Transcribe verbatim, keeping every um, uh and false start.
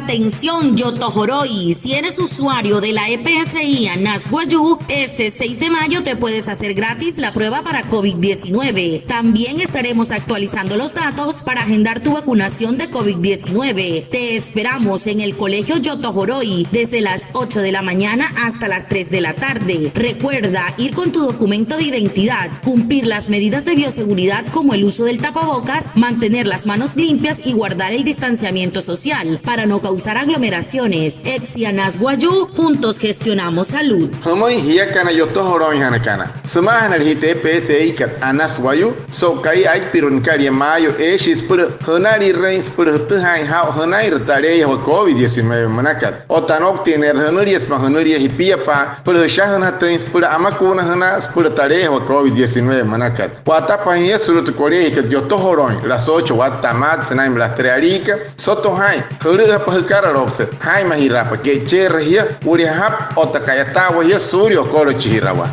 Atención, Yotojoroi. Si eres usuario de la E P S I Anas Wayuu, este seis de mayo te puedes hacer gratis la prueba para covid diecinueve. También estaremos actualizando los datos para agendar tu vacunación de covid diecinueve. Te esperamos en el Colegio Yotojoroi desde las ocho de la mañana hasta las tres de la tarde. Recuerda ir con tu documento de identidad, cumplir las medidas de bioseguridad como el uso del tapabocas, mantener las manos limpias y guardar el distanciamiento social para no causar aglomeraciones. EPSI Anas Wayuu, juntos gestionamos salud. Jümüin jiakana yotojolooinjanakana sümaajanale jia tü E P S I kat Anas Wayuu, so'u ka'i aipirua nükalia mayo, eeshii süpüla jünalirüin, süpüla jütüjaain jaa'u jünainre tü aleeyajawaa covid diecinueve münakat. Otta anouktüin ne'rü jünülia sümaa jünülia jipiapa'a, süpüla jüshajünajatüin, süpüla amakuunajünaa, süpüla tü aleeyajawaa covid diecinueve münakat. Wa'atapa jia sulu'u tü colegiokat Yotojolooin las ocho watta'a maat sünainmüin las tres aliika. Soto jaa'in, jülü'üjapa jükaraloukse, jaa'inmajiraapa, ke'icheerü jia, wulijapü otta ka'yataawa jia suulia okolochijirawaa.